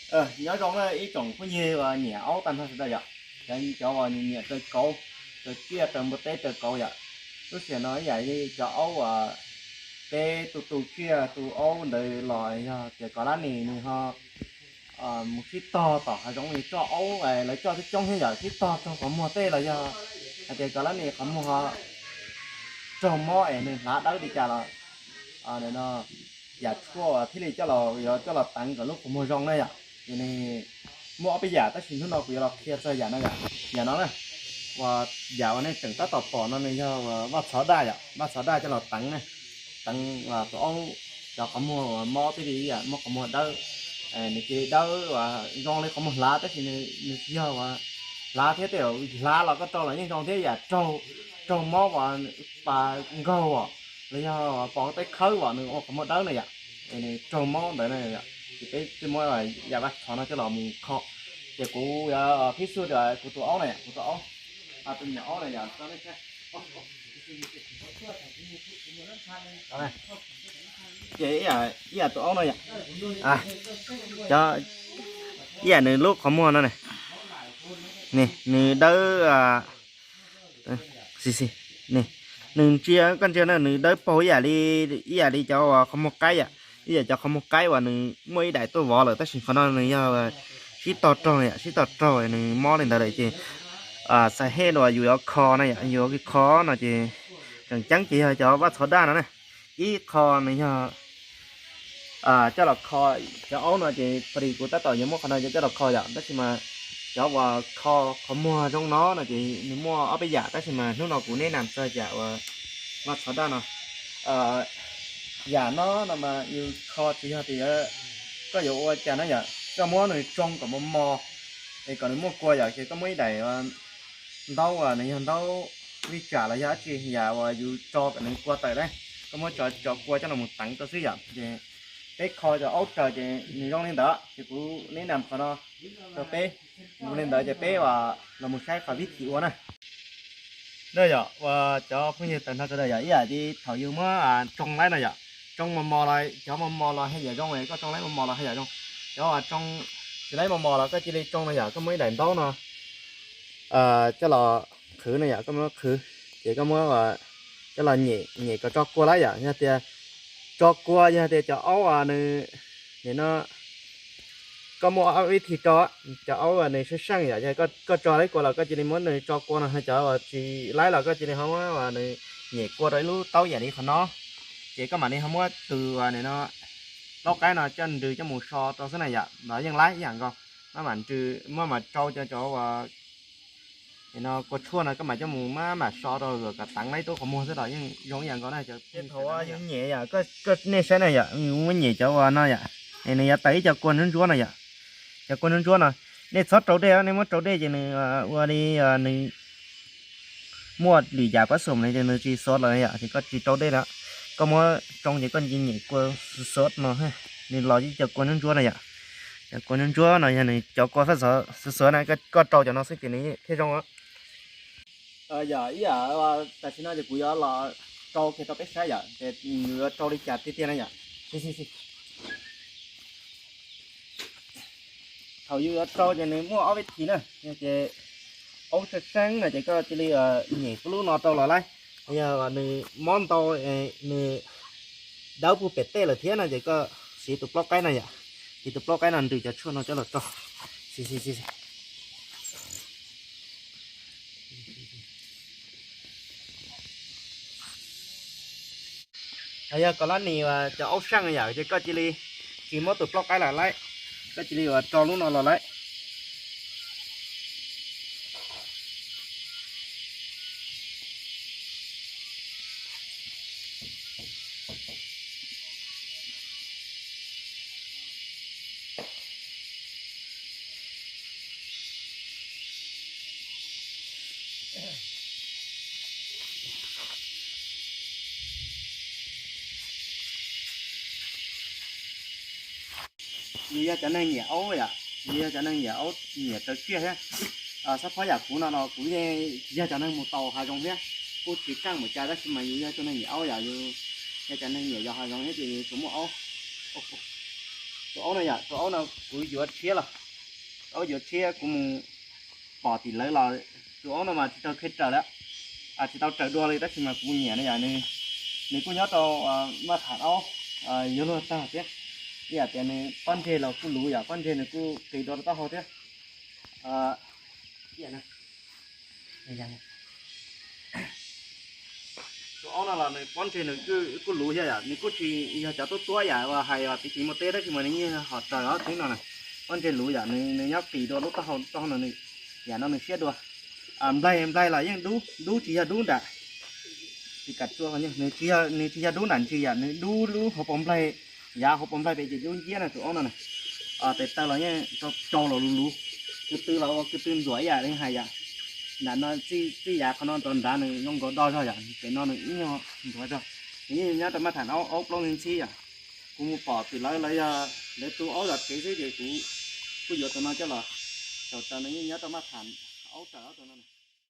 Nyob zoo na ib tsoom phooj ywg uas nyiam aub tag nrho sawv daws yom, cov uas nyiam raws kauv, raws tsiaj, raws npua teb, raws kauv yom. Lub sij hawm no ib yam li cov aub uas peb tu tu tsiaj tu aub ntawd los yog tias Kos Lab Nis nws ho mus sib tog tom hav zoov, coj aub, lawv coj coob coob thiab yom, sib tog raug qhov muag tej los yog hais tias Kos Lab Nis qhov muag raug mob es nws hlav dawb li cas los yam tshuaj thiaj li coj los, yuav coj los teev kom lub qhov muag zoo na yom. Ces nws muaj ob peb yam tab sis hnub no kuv yuav los qhia txog yam no yom. Yam no na, uas yam uas nej tseem tab tom pom no nws yog vaj txhov daj yom, vaj txhov daj coj los teev na, teev tus aub cov qhov muag uas mob tej li yam muab qhov muag dawb, nws cia li dawb uas zoo li qhov muag hlav tab sis nws tsis yog uas hlav thiab, tej zaum hlav los koj rau los yeej zoo thiab, yam raug, raug mob uas pas nkaug os, los yog pom tej khawb os nws ua qhov muag dawb na yom, es nws raug mob ntawd na yom. Ces peb twb muab yam vaj txhov no coj los mus kho. Ces kuv yuav qhib xu tias kuv tus aub na yom, kuv tus aub, tus niam aub na yom. Ces ib yam tus aub no yom, cov, ib yam nws lub qhov muag no na, nws dawb, nws ntsia, koj ntsia na nws dawb paug ib yam li, ib yam li cov uas qhov muag qaib yom, ib yam cov qhov muag qaib uas nws muaj ib daim tuaj vov lawm tab sis qhov no nws yog sib tog raug yom, sib tog raug nws mob li ntawd lawm ces xav hej uas yus yuav kho na yom, yus yuav kho no ces tseem ceeb ces yog cov vaj txhov daj no na. Ib qho nws yog coj los kho cov aub no ces pom li kuv tab tom yuav muab qhov no coj los kho yom, tab sis mas cov uas kho qhov muag zoo no no ces nws muaj ob peb yam tab sis mas hnub no kuv neb nam txog yam uas vaj txhov daj no. Yam no no mas yus kho tsis yog tias koj yuav ua cas na yom, koj muab nws tsoo kom mos mos es kom nws muaj kua yom, ces koj muab ib daim ntaub uas nws yog ntaub vij tsam los yog dab tsi yam uas yus tso kom nws kua tawm na, koj muab tso kua coj los mus teev rau xwb yom. Ces peb kho cov aub raws ces nws zoo li ntawd ces kuv neb nam qhov no rau peb, mus li ntawd ces peb los mus saib qhov vib thim ua na. Na yom, uas cov phooj ywg tag nrho sawv daws yom, ib yam li thaum yus muab tsoo laib no yom, tsoo mos mos los cov mos mos los haj yam zoo, koj tsoo laib mos mos los haj yam zoo. Cov uas tsoo tsis laib mos mos los koj cia li tsoo no yom, koj muab ib daim ntaub no coj los qhwv no yom, koj muab qhwv ces koj muab coj los nyem nyem kom tso kua lawm yom, yog tias tso kua yog tias cov aub nws, nim no koj muaj ob vib thim tso, cov aub nws seej seej yom, yog koj tso laib kua los koj cia li muab nws tso kua no, cov uas tsis laib los koj cia li ho muab nws nyem kua rau ib lub taub yam li qhov no, ces koj mam li ho muab tus nim no plaub qaib no coj nrws coj mus so rau xwb na yom, los yeej laib ib yam nkaus. Maj mam nrws, maj mam rau cov cov uas no kua tshuaj no koj mam coj mus maj mam so rau kom teev laib tub qhov muag xwb los yeej zoo ib yam nkaus na. Ces thaum yus nyem yom, koj nej saib na yom, muab nyem cov uas no yom, es nws yuav tawm ib co kua ntsuab ntsuab no yom. Cov kua ntsuab ntsuab no, nej txhob rau dej, nej muab rau dej ces nws ua li nws muaj lwm yam pab xum no ces nws tsis xov lawm yom, ces koj tsis rau dej lawm. Koj muab tsoo ces koj cia li nyem kua xov no, nws los ib co kua ntsuab ntsuab no yom. Cov kua ntsuab ntsuab no yog nws cov kua xov xov na, koj rau cov no xwb ces nws thiaj zoo. Yog ib yam tam sim no ces kuv yuav los rau kiag rau peb saib yom, ces yus yuav rau li cas tiag tiag na yom. Thaum yus yuav rau ces nws muaj ob vib thim na, ces aub seej seej no ces koj cia li nyem lub no rau los laib. Yog nws mob ntau, nws dawb puag pem tej lawm thiab no ces koj siv tus plaub qaib no yom, siv tus plaub qaib no nrws cov tshuaj no coj los rau. Yog Kos Lab Nis uas cov aub seej yom, ces koj cia li tsis muab tus plaub qaib los laib, koj cia li uas rau lub no los laib. Yus yog cov neeg nyiam aub yom, yus yog cov neeg nyiam aub nyiam raws tsiaj thiab. Xab phob yam kuv no los kuv yeej tsis yog cov neeg mus taus hav zoov thiab, kuj tsis keej mus cas tab sis mas yus yog cov neeg nyiam aub yom, yus yog cov neeg nyiam yos hav zoov thiab ces yus tsuas muaj aub. Tus aub no yom, tus aub no kuv yuav tshiab los, tus aub yuav tshiab kuv mus pom tim lawv los, tus aub no mas tsis tau kheev raws lawm, tsis tau raws dua li, tab sis mas kuv nyiam no yom, nws kuj nyob rau maj tham aub yuav luag tag thiab. Ib yam tias nws pob ntseg los kuj luv yom, pob ntseg nws kuj qis dua rau taub hau thiab. Tus aub no los nws pob ntseg nws kuj luv thiab yom, nws kuj tsis yog cov tuab tuab yam uas hais tias tsis muaj teb, tab sis mas nws yeej ho raws ob tug no na. Pob ntseg luv yom, nws nyob qis dua lub taub hau, taub hau no nws, yam no nws siab dua. Nplaig, nplaig los yeej dub, dub tsis yog dub nram, tsis kam tsua, nws tsis yog dub nram ntsis yom, nws dub lub hauv paus nplaig, yav hauv paus nplaig pem ces dub nciab na tus aub no na. Tes taw los yeej rau rau los luv luv, ko tw los ua ko tw ntxuam ib yam li hais yom. Nram no txij yav qhov no rau nrad nws zoo nkaus do zog yom, pem no nws ib nyuag ntxuav zog. Nws yeej nyob rau maj tham aub plaub ntxhib yom. Kuv mus pom tim lawv, lawv yog lawv tu aub zov kev xwb ces kuv kuj yuav tus no coj los, thaum raws nws yeej nyob rau maj tham aub raws ob tug no.